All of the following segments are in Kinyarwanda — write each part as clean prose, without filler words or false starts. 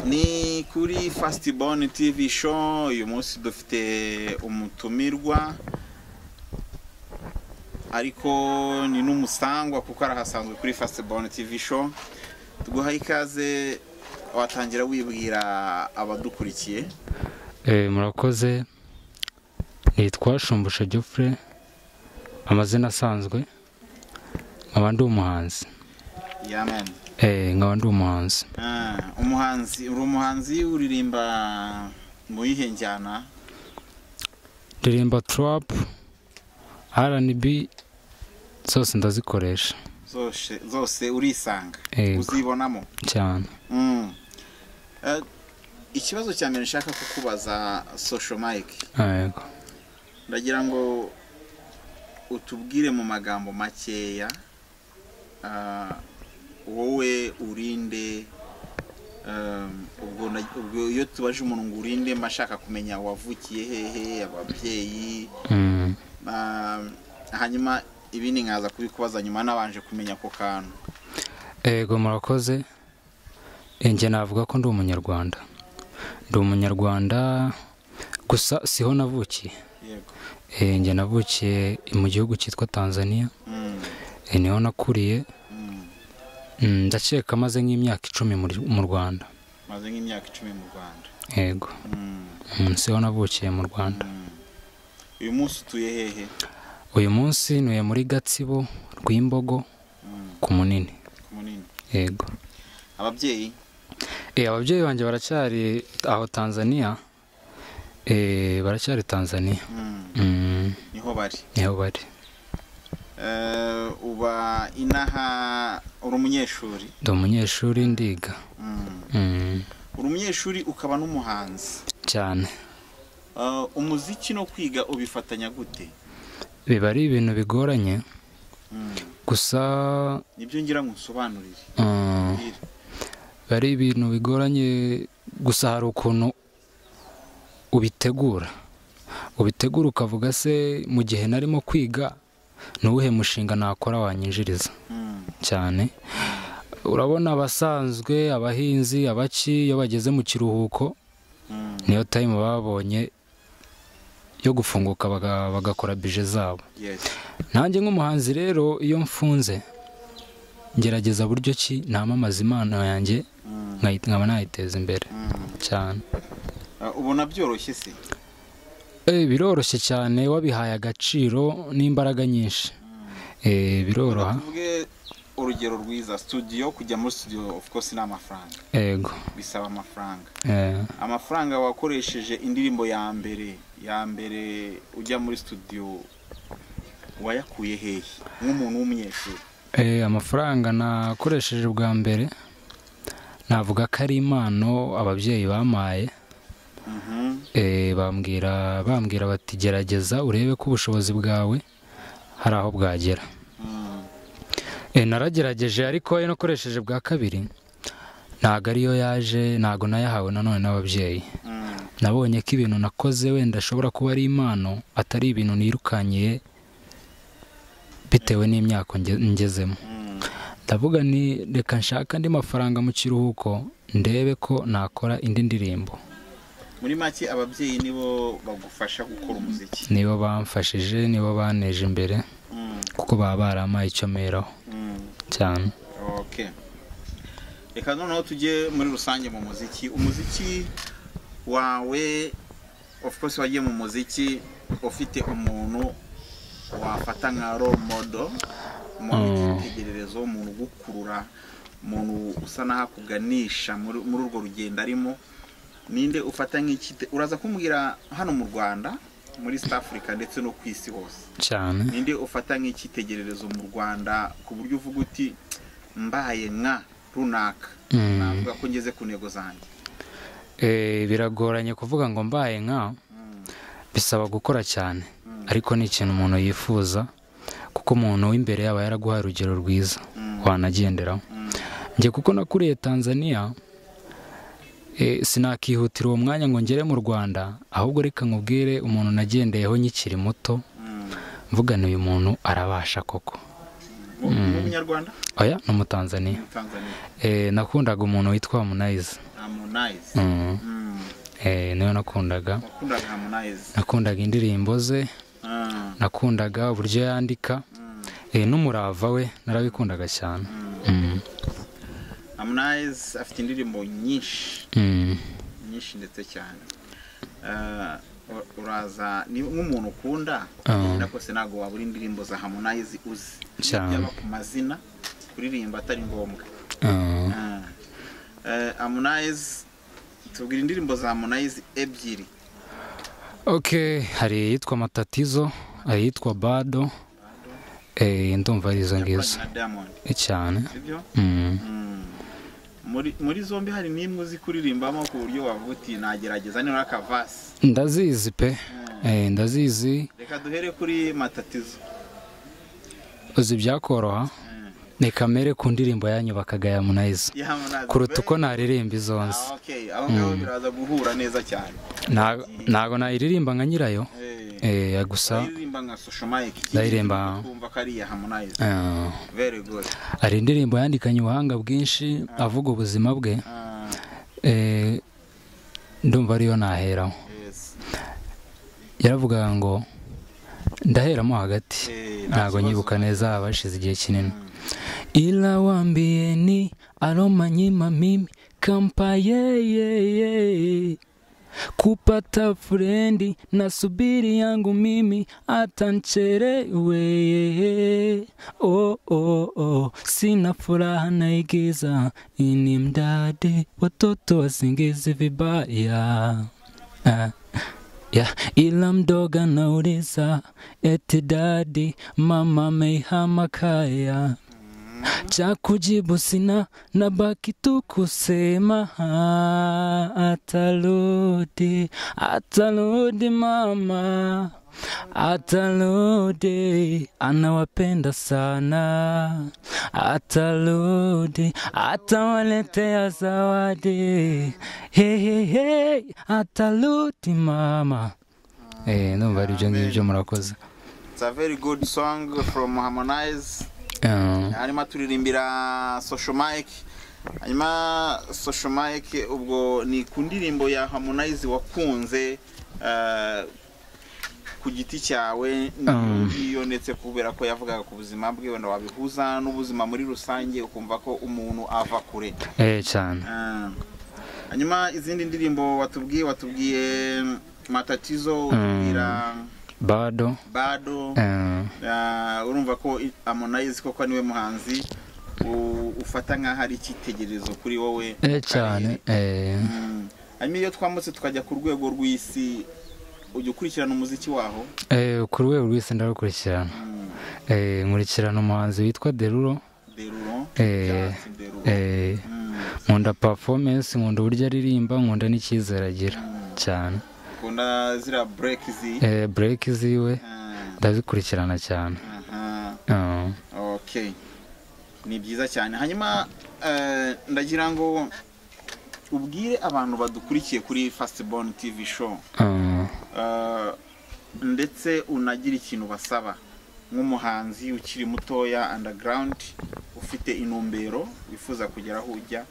Ni kuri Fastborn TV show. Uyu munsi dufite umutumirwa, ariko ni n'umusangwa kuko arahasanzwe kuri Fastborn TV show. Tuguhaye ikaze, watangira wibwira abadukurikiye. Murakoze. Nitwa Shumbusho Geoffrey, amazina asanzwe, nkaba ndi umuhanzi. Yamen. Nkaba ndi umuhanzi. Umuhanzi, uri umuhanzi, uririmba mu yihe njyana? Ndirimba trap, R&B, zose ndazikoresha. Zose zose urisanga? Yego. Uzibonamo? Cyane. Ikibazo cya mbere nshaka kukubaza, Social Mike, Yego. ndagira ngo utubwire mu magambo makeya, wowe urinde? Ubwo iyo tubaje umuntu ngo urinde, mba nshaka kumenya wavukiye hehe, ababyeyi, hanyuma ibindi nkaza kubikubaza nyuma nabanje kumenya ako kantu. Ego, murakoze. Njye navuga ko ndi umunyarwanda, ndi umunyarwanda, gusa siho navukiye. Njye navukiye mu gihugu cyitwa Tanzania. Niho nakuriye. Ndakeka maze nk'imyaka 10 mu Rwanda. Maze nk'imyaka 10 mu Rwanda? Yego. Siho navukiye mu Rwanda. Uyu munsi utuye hehe? Uyu munsi ntuye muri Gatsibo, Rwimbogo, ku Munini. Ku Munini? Yego. Ababyeyi? Ababyeyi banjye baracyari aho Tanzania, baracyari Tanzania. Niho bari? Niho bari. Uba inaha, uri umunyeshuri? Ndi umunyeshuri, ndiga. Uri umunyeshuri ukaba n'umuhanzi? Cyane. Umuziki no kwiga ubifatanya gute? Biba ari ibintu bigoranye, gusa Nibyo ngira ngo unsobanurire. Mbwira. Biba ari ibintu bigoranye, gusa hari ukuntu ubitegura, ukavuga: se mu gihe narimo kwiga ni uwuhe mushinga nakora wanyinjiriza? Cyane, urabona abasanzwe, abahinzi, abaki, iyo bageze mu kiruhuko, niyo time babonye yo gufunguka bagakora bije zabo. Nanjye nk'umuhanzi rero, iyo mfunze ngerageza buryo ki namamaza impano yanjye, nkaba nayiteza imbere cyane. Ubona byoroshye se? Biroroshye cyane wabihaye agaciro n'imbaraga nyinshi. Biroroha. Tuvuge urugero rwiza, studio, kujya muri studio of course ni amafaranga. Yego. Bisaba amafaranga. Amafaranga wakoresheje indirimbo ya mbere ujya muri studio, wayakuye hehe nk'umuntu w'umunyeshuri? Amafaranga nakoresheje bwa mbere, navuga ko ari impano ababyeyi bampaye. Bambwira bati: "Gerageza urebe ko ubushobozi bwawe hari aho bwagera." Naragerageje, ariko ayo nakoresheje bwa kabiri ntabwo ariyo yaje, ntabwo nayahawe nanone n'ababyeyi. Nabonye ko ibintu nakoze wenda ashobora kuba ari impano, atari ibintu nirukanyiye bitewe n'imyaka ngezemo. Ndavuga ni reka nshaka andi mafaranga mu kiruhuko, ndebe ko nakora indi ndirimbo. Muri make ababyeyi nibo bagufasha gukora umuziki? Nibo bamfashije, nibo baneje imbere, kuko baba barampaye icyo mperaho cyane. Okay, reka noneho tujye muri rusange mu muziki. Umuziki wawe, of course wagiye mu muziki ufite umuntu wafata nka role model, umuntu w'icyitegererezo, umuntu ugukurura, umuntu usa n'aho akuganisha muri urwo rugendo arimo. Ninde ufata nk'ikite? Uraza kumbwira hano mu Rwanda, muri East Africa, ndetse no ku isi hose. Cyane. Ninde ufata nk'icyitegererezo mu Rwanda ku buryo uvuga uti: "Mbaye nka runaka, navuga ko ngeze ku ntego zanjye"? Biragoranye kuvuga ngo mbaye nka, bisaba gukora cyane, ariko ni ikintu umuntu yifuza, kuko umuntu w'imbere yaba yaraguhaye urugero rwiza wanagenderaho. Njye kuko nakuriye Tanzania, sinakihutira uwo mwanya ngo ngere mu Rwanda, ahubwo reka nkubwire umuntu nagendeyeho nkikiri muto, mvugana uyu muntu arabasha koko. Ni umunyarwanda? Oya, ni umutanzania. Tanzania? Nakundaga umuntu witwa Harmonize. Harmonize. Niwe nakundaga. Wakundaga Harmonize. Nakundaga indirimbo ze, nakundaga uburyo yandika, n'umurava we narabikundaga cyane. Harmonize afite indirimbo nyinshi nyinshi ndetse cyane. Uraza ni nk'umuntu ukunda kose ntabwo wabura indirimbo za Harmonize uzi yaba ku mazina kuririmba atari ngombwa. Harmonize, tubwira indirimbo za Harmonize ebyiri. Okay, hari iyitwa Matatizo, hari iyitwa Bado. Ndumva ari izo ngizo cyane. Muri zombi hari n'imwe uzi kuririmbamo ku buryo wavuga uti nagerageza nibura akavasi? Ndazizi pe, ndazizi. Reka duhere kuri Matatizo. Uzi byakoroha ni kamere ku ndirimbo yanyubakaga ya Harmonize kuruta uko naririmba izo nzi. Okay, aho ngaho biraza guhura neza cyane. Ntago nayiririmba nka nyirayo. Gusa ndaririmba nka Social Mike. Ndaririmba kumva ko ari iya Harmonize. Very good. Hari indirimbo yandikanye ubuhanga bwinshi avuga ubuzima bwe. Ndumva ariyo naheraho. Yaravugaga ngo ndaheramo hagati, ntago nyibuka neza abashize igihe kinini. Ila wambieni alomanyima mimi kampa yeye kupata frendi na subiri yangu mimi atanchelewe. Oh oh oh, sina furaha naigiza ini mdade watoto wasingizi vibaya. Yeah, ila mdoga nauliza eti dadi mama meihama kaya. Cha kujibu sina nabaki tu kusema atarudi, atarudi mama, atarudi, anawapenda sana, atarudi, atawaletea zawadi, hey hey hey, atarudi mama. Ndumva ari ibyo ngibyo, murakoze. It's a very good song from Harmonize. Harimo turirimbira Social Mike. Hanyuma Social Mike, ubwo ni ku ndirimbo ya Harmonize wakunze ku giti cyawe iyo, ndetse kubera ko yavugaga ku buzima bwe, wenda wabihuza n'ubuzima muri rusange ukumva ko umuntu ava kure. Cyane. Hanyuma izindi ndirimbo watubwiye Matatizo, utubwira Bado. Urumva ko Harmonize koko niwe muhanzi ufata nkaho ari icyitegererezo kuri wowe cyane. Hanyuma iyo twambutse tukajya ku rwego rw'isi, ujya ukurikirana umuziki waho? Ku rwego rw'isi ndarukurikirana. Nkurikirana umuhanzi witwa Derulo. Nkunda performance, nkunda uburyo aririmba, nkunda n'icyizere agira cyane. Ukunda ziriya break zi? Break ziwe ndazikurikirana cyane. Okay, ni byiza cyane. Hanyuma ndagira ngo ubwire abantu badukurikiye kuri Firstborn TV show, ndetse unagira ikintu basaba nk'umuhanzi ukiri mutoya underground ufite intumbero wifuza kugera aho ujya.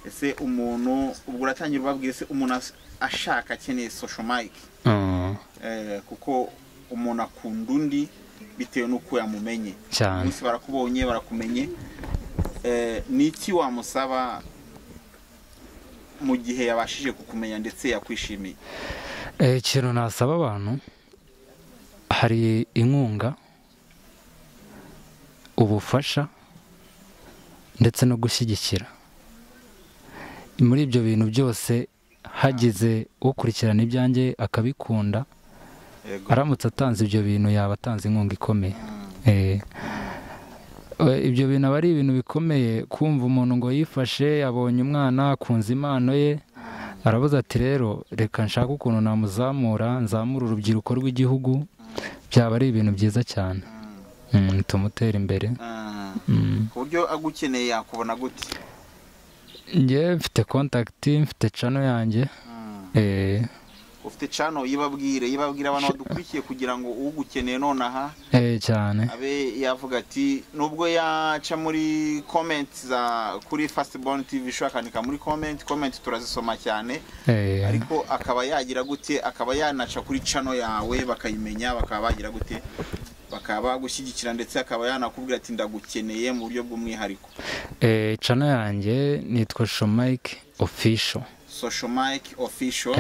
Ese umuntu ubwo uratangira ubabwira, ese umuntu ashaka akeneye Social Mike, kuko umuntu akunda undi bitewe n'uko yamumenye. Umunsi barakubonye barakumenye, ni iki wamusaba mu gihe yabashije kukumenya ndetse yakwishimiye? Ikintu nasaba abantu, hari inkunga, ubufasha ndetse no gushyigikira. Muri ibyo bintu byose hagize ukurikirana ibyanjye akabikunda, aramutse atanze ibyo bintu yaba atanze inkunga ikomeye. Ibyo bintu aba ari ibintu bikomeye kumva umuntu ngo yifashe, yabonye umwana akunze impano ye, aravuze ati rero reka nshake ukuntu namuzamura, nzamura urubyiruko rw'igihugu, byaba ari ibintu byiza cyane. Tumutera imbere. Ku buryo agukeneye yakubona gute? Njye mfite contact, mfite channel yanjye. Ku Ufite channel, yibabwire abantu badukurikiye kugira ngo ugukeneye nonaha cyane abe yavuga ati nubwo yaca muri comment za kuri Firstborn TV Show, akandika muri comment turazisoma cyane, ariko akaba yagira gute, akaba yanaca kuri channel yawe bakayimenya, bakaba bagira gute, bakaba bagushyigikira, ndetse akaba yanakubwira ati ndagukeneye mu buryo bw'umwihariko. Channel yanjye nitwa Social Mike Official. Social Mike Official.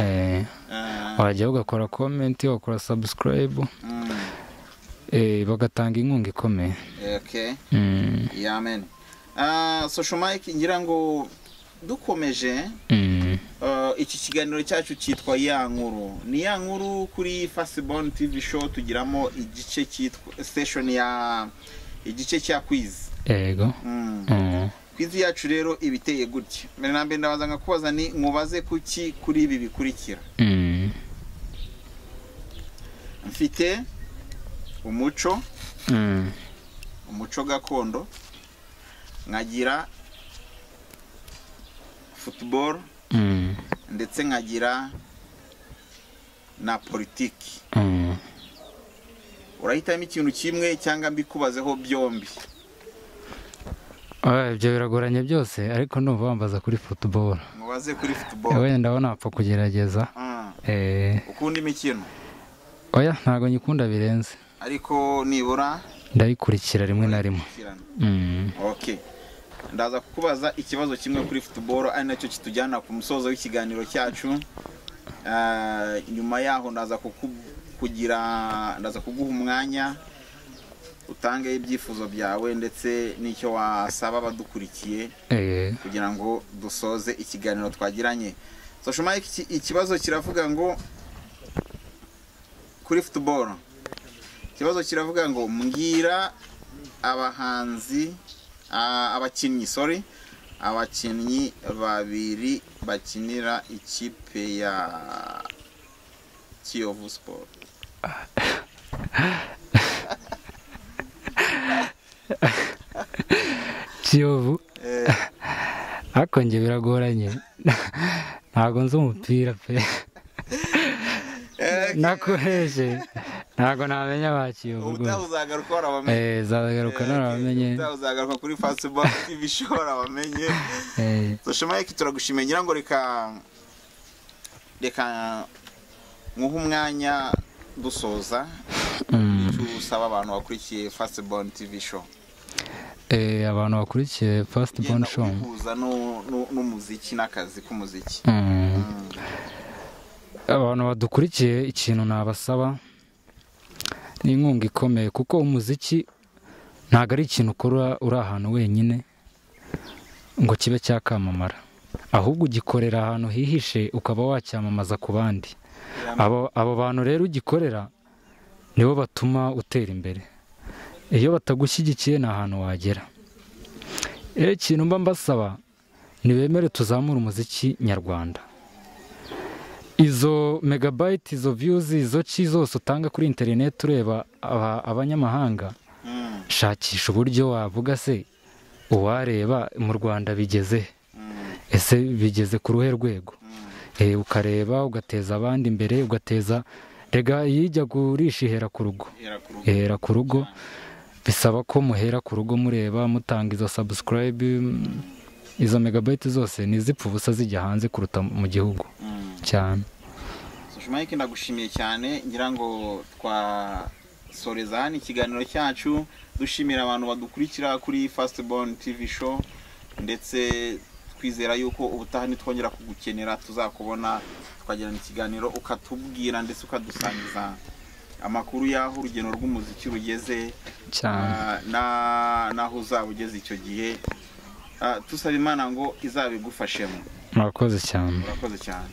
Wajya ugakora comment, ugakora subscribe, bagatanga inkunga ikomeye. Okay. Yeah, amen. Social Mike, ngira ngo dukomeje iki kiganiro cyacu cyitwa Ya Nkuru. Ni Ya Nkuru kuri Firstborn TV Show, tugiramo igice cyitwa session ya igice cya quiz. Yego. Quiz yacu rero ibiteye gutya. Mbere na mbere ndabaza nkakubaza ni nkubaze kuki kuri ibi bikurikira. Mfite umuco, umuco gakondo, nkagira football, ndetse nkagira na politiki. Urahitamo ikintu kimwe cyangwa mbikubazeho byombi? Ibyo biragoranye byose, ariko ndumva wambaza kuri football. Mubaze kuri football. Wenda ndabona apfa kugerageza. Ukunda imikino? Oya, ntago nyikunda birenze, ariko nibura ndayikurikira rimwe na rimwe. Okay. Ndaza kukubaza ikibazo kimwe kuri football, ari nacyo kitujyana ku musozo w'ikiganiro cyacu. Nyuma yaho ndaza ndaza kuguha umwanya utange ibyifuzo byawe ndetse n'icyo wasaba abadukurikiye kugira ngo dusoze ikiganiro twagiranye. Social Mike, ikibazo kiravuga ngo kuri football, ikibazo kiravuga ngo mbwira abahanzi, abakinnyi, sorry, abakinnyi babiri bakinira ikipe ya Kiyovu Sport. Kiyovu ariko njye biragoranye, ntago nzi umupira pe, nakoreshe ntago namenya ba Kiyovu rwose. Uzagaruka warabamenye. Uzagaruka narabamenye. Uzagaruka kuri Firstborn TV Show warabamenye. Social Mike, turagushimiye, ngira ngo reka nkuhe umwanya dusoza icyo usaba abantu bakurikiye Firstborn TV Show. Abantu bakurikiye Firstborn Show, uhuza n'umuziki n'akazi k'umuziki. Abantu badukurikiye, ikintu nabasaba ni inkunga ikomeye, kuko umuziki ntago ari ikintu ukora uri ahantu wenyine ngo kibe cyakamamara, ahubwo ugikorera ahantu hihishe ukaba wacyamamaza ku bandi. Abo bantu rero ugikorera nibo batuma utera imbere. Iyo batagushyigikiye nta hantu wagera. Ikintu mba mbasaba ni bemere tuzamure umuziki nyarwanda. Izo megabyte, izo views, izo chi zose utanga kuri internet ureba abanyamahanga, shakisha uburyo wavuga se uwareba mu Rwanda bigeze, ese bigeze ku ruhe rwego. Ukareba ugateza abandi imbere, ugateza rega yijya gurisha ihera ku rugo, ihera ku rugo. Bisaba ko muhera ku rugo mureba, mutanga izo subscribe, izo megabyte zose nizipfa ubusa zijya hanze kuruta mu gihugu cyane. Social Mike, ndagushimiye cyane, ngira ngo twasoreza hano ikiganiro cyacu dushimira abantu badukurikira kuri Firstborn TV Show, ndetse twizera yuko ubutaha nitwongera kugukenera tuzakubona tukagirana ikiganiro ukatubwira ndetse ukadusangiza amakuru y'aho urugendo rw'umuziki rugeze cyane naho uzaba ugeze icyo gihe. Tusaba Imana ngo izabigufashemo. Murakoze cyane. Murakoze cyane.